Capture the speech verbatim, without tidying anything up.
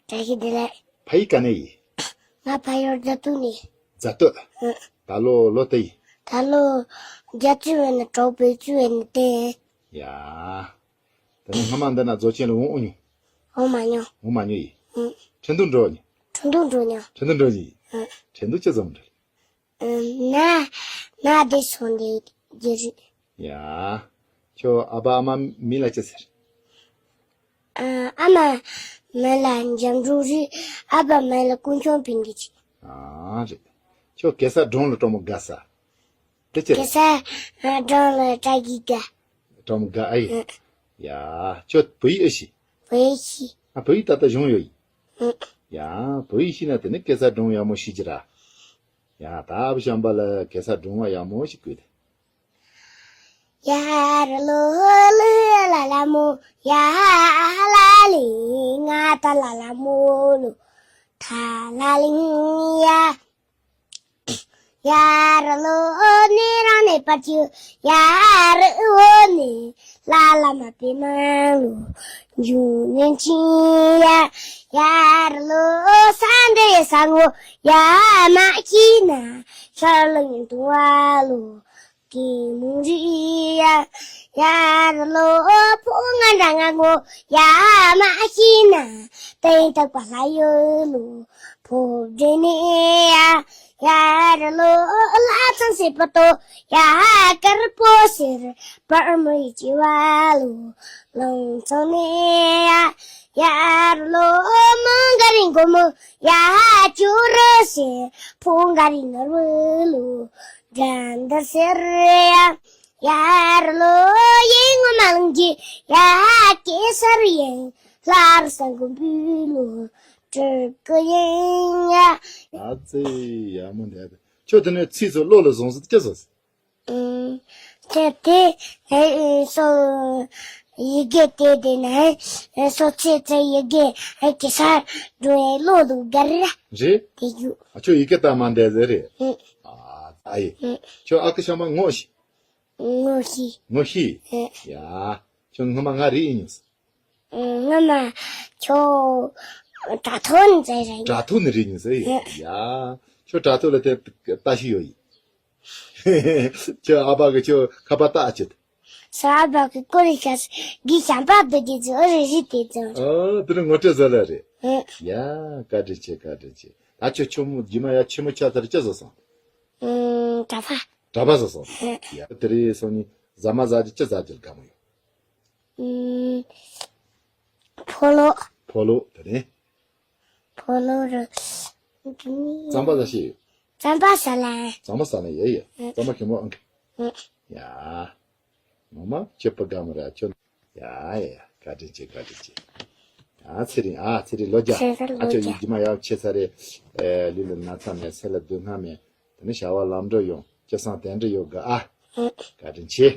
བཀྲ་ཤིས་བདེ་ལེགས། ཕ་ཡུལ་ག་ནས་ཡིན། ང་ཕ་ཡུལ་རྫ་སྟོད་ནས། རྫ་སྟོད། ཨ། ད་ལོ་ལོ་དུ་ཡིན། ད་ལོ་བརྒྱད་ཅུ་བས་ན་དྲུག་བརྒྱད་ཅུ་བས་ན་དེ། ཡ། ད་ནི་སྔ་མ་འདི་ན་རྫོགས་ཆེན་ལ་འོང་འོང་མྱོང་། འོང་མ་མྱོང་། འོང་མ་མྱོང་ཡིན། ཨ། ཁྲིན་ཏུ་འགྲོ་མྱོང་། ཁྲིན་ཏུ་འགྲོ་མྱོང་། ཁྲིན་ཏུ་འགྲོ་ཡིན། ཨ། ཁྲིན་ཏུ་ཅི་ཙམ་འགྲོ། ཨ། ན་ན་དེ་སོང་དེ་རྒྱུ་རེད། ཡ། ཁྱོད་ཨ་ཕ་ཨ་མ་མིང་ལ་ཅི་ཟེར། ཨ། ཨ་མ་མིང་ལ་འཇམ་སྒྲོག་རེད། ཨ་ཕ་མིང་ལ་ཀུན་སྐྱོང་ཕིང་གི་ཅི། ཨ་རེད། ཁྱོད་གེ་སར་སྒྲུང་ལ་སྤྲང་མོ་དགའ་ས། དེ་ཅི་རེད། གེ་སར་སྒྲུང་ལ་སྤྲང་གི་དགའ། སྤྲང་མོ་དགའ་ཨེ་ཡིན། ཨ། ཡ། ཁྱོད་བོད་ཡིག་ཨེ་ཤེས། བོད་ཡིག་ཤེས། ཨ། བོད་ཡིག་ད་ལྟ་སྦྱོང་ཡོད་ཡིན། ཨ། ཡ། བོད་ཡིག་ཤེས་ན་དེ་ནི་གེ་སར་སྒྲུང་ཡག་མོ་ཤེས་ཀྱི་ར། ཡ། ད་ཨ་ཕ་བྱམས་པ་ལ་གེ་སར་སྒྲུང་བ་ཡག་མོ་ཞིག་བསྐུར་ཏེ། ཡ་ར་ལོ་ལི་ལ་ལ་མོ། ཡ་ཧ་ལ་ལི་ང་ད་ལ་ལ་མོ་ལོ། ཐ་ལ་ལི་ཡ། ཡ་ར་ལོ་ནི་རང་ནི་པ་ཅུ། ཡ་རི་འོ་ནི་ལ་ལ་མ་པི་མ་ལོ། འཇུ་ནན་ཅི་ཡ། ཡ་ར་ལོ་ས་འདྲེ་ས་ངོ། ཡ་མ་ཁྱི་ན་ཤར་ལ་ཡིན་དུ་བ་ལོ། གི་མུ་རི་ཡ། ཡ་ར་ལོ་ཕོ་ང་འདྲ་ང་ངོ། ཡ་མ་ཤི་ན་ཏན་ཏག་པ་ལ་ཡོད་ལོ། ཕོ་བྲེ་ནི་ཡ། ཡ་ར་ལོ་ལ་ཚང་སེ་པ་ཏོ། ཡ་དཀར་པོ་སེར་པར་མོ་ཡི་ཅི་བ་ལོ། ལོང་ཚང་ནི་ཡ། ཡ་ར་ལོ་མོ་འགའ་རིང་གོ་མོ། ཡ་ཅུ་རུ་སེ་ཕོ་འགའ་རིང་ནར་བུ་ལོ། དགྲ་འདར་སེར་ཡ། ཡ་ར་ལོ་ཡེ་ངོ་མང་གི། ཡ་གེ་སར་ཡེ་ལྷར་ས་གོ་བུ་ལོ། དྲུག་གི་ཡེ་ཡ། ཨ་ཙི། ཡག་མོ་འདུག་ཁྱོད་དེ་ནས་ཚིག་ཚོ་བློ་ལ་བཟུང་ཟིག་ཅི་བཟོ་ཟིག་ཨུམ། ཁྱོད་དེ་ཨེ་སོ་ཡི་གེ་དེ་དེ་ནས་ཨེ་སོ་ཚེ་ཚེ་ཡི་གེ་ཨེ་གེ་སར་འགྲོ་ཡེ་བློ་ལ་གར་ར། རེད། དེ་ཡུ། ཨ་ཁྱོད་ཡི་གེ་ལྟ་མ་འདས་ཟེར་རེད། ཨུམ། ཨ་ཨ་ཡེ། ཨུམ། ཁྱོད་ཨ་ཁུ་ཤ་མ་ངོ་ཤེས། ངོ་ཤེས། ངོ་ཤེས། ཨེ། ཡ། ཁྱོད་སྔ་མ་ང་རིག་ཡིན་མྱོང་། ཨེ། སྔ་མ་ཁྱོད་དྲ་ཐོག་ནས་ཟེར་རེད། དྲ་ཐོག་ནས་རིག་ཡིན་ཟེར་ཡ། ཨེ། ཁྱོད་དྲ་ཐོག་ལ་དེ་ལྟ་ཤི་ཡོད་ཡིན། ཁྱོད་ཨ་ཕ་གི་ཁྱོད་ཁ་པར་ལྟ་ཅི། ས་ཨ་ཕ་གི་ཀོ་རི་ཤ་སི་གི་ཞམ་པ་དུ་གི་ཚོ་རེ་རེ་དེ་ཚོ། ཨ་དེ་ནི་ངོ་སྤྲོད་ཟེར་ལ་རེད། ཨེ། ཡ། བཀའ་དྲིན་ཆེ། བཀའ་དྲིན་ཆེ། ད་ཁྱོད་ཆུང་མོ་རྗེས་མ་ཡ་ཆེན་མོ་ཆགས་ཚར་ཅི་བཟོ་སོང་། ཨུམ། གྲྭ་པ། གྲྭ་པ་བཟོ་སོང་། ཡ། དེ་རིང་སང་ཉིན་ཟ་མ་ཟ་རྒྱུ་ཅི་ཟ་རྒྱུ་དགའ་མོ་ཡོད། ཨུམ། ཕོ་ལོ། ཕོ་ལོ་དེ་ནས། ཕོ་ལོ་རུ། རྩམ་པ་ཟ་ཤེས་ཡོད། རྩམ་པ་ཟ་ལ། རྩམ་པ་ཟ་ལ་ཡ་ཡ། རྩམ་པ་གད་མོ་ཨང་གི། ཡ། ངོ་མ་ཁྱོད་པ་དགའ་མོ་ར་ཁྱོད། ཡ་ཡ་ཡ། བཀའ་དྲིན་ཆེ། བཀའ་དྲིན་ཆེ། ཨ་ཚེ་རིང་། ཨ་ཚེ་རིང་ལོ་བརྒྱ། ཚེ་རིང་ལོ་བརྒྱ། ཨ་ཁྱོད་ཡིན་རྒྱུ་མ་ཡག་ཆེ་ས་རེད། ཨེ། ལུས་ལ་ན་ཚ་མེད། སེམས་ལ་སྡུག་བསྔལ་མེད། དེ་ནས་བྱ་བ་ལམ་འགྲོ་ཡོང་། སྤྱོད་བཟང་དེ་འདྲ་ཡོད་དགོས་ཨ། ཨེ། བཀའ་དྲིན་ཆེ།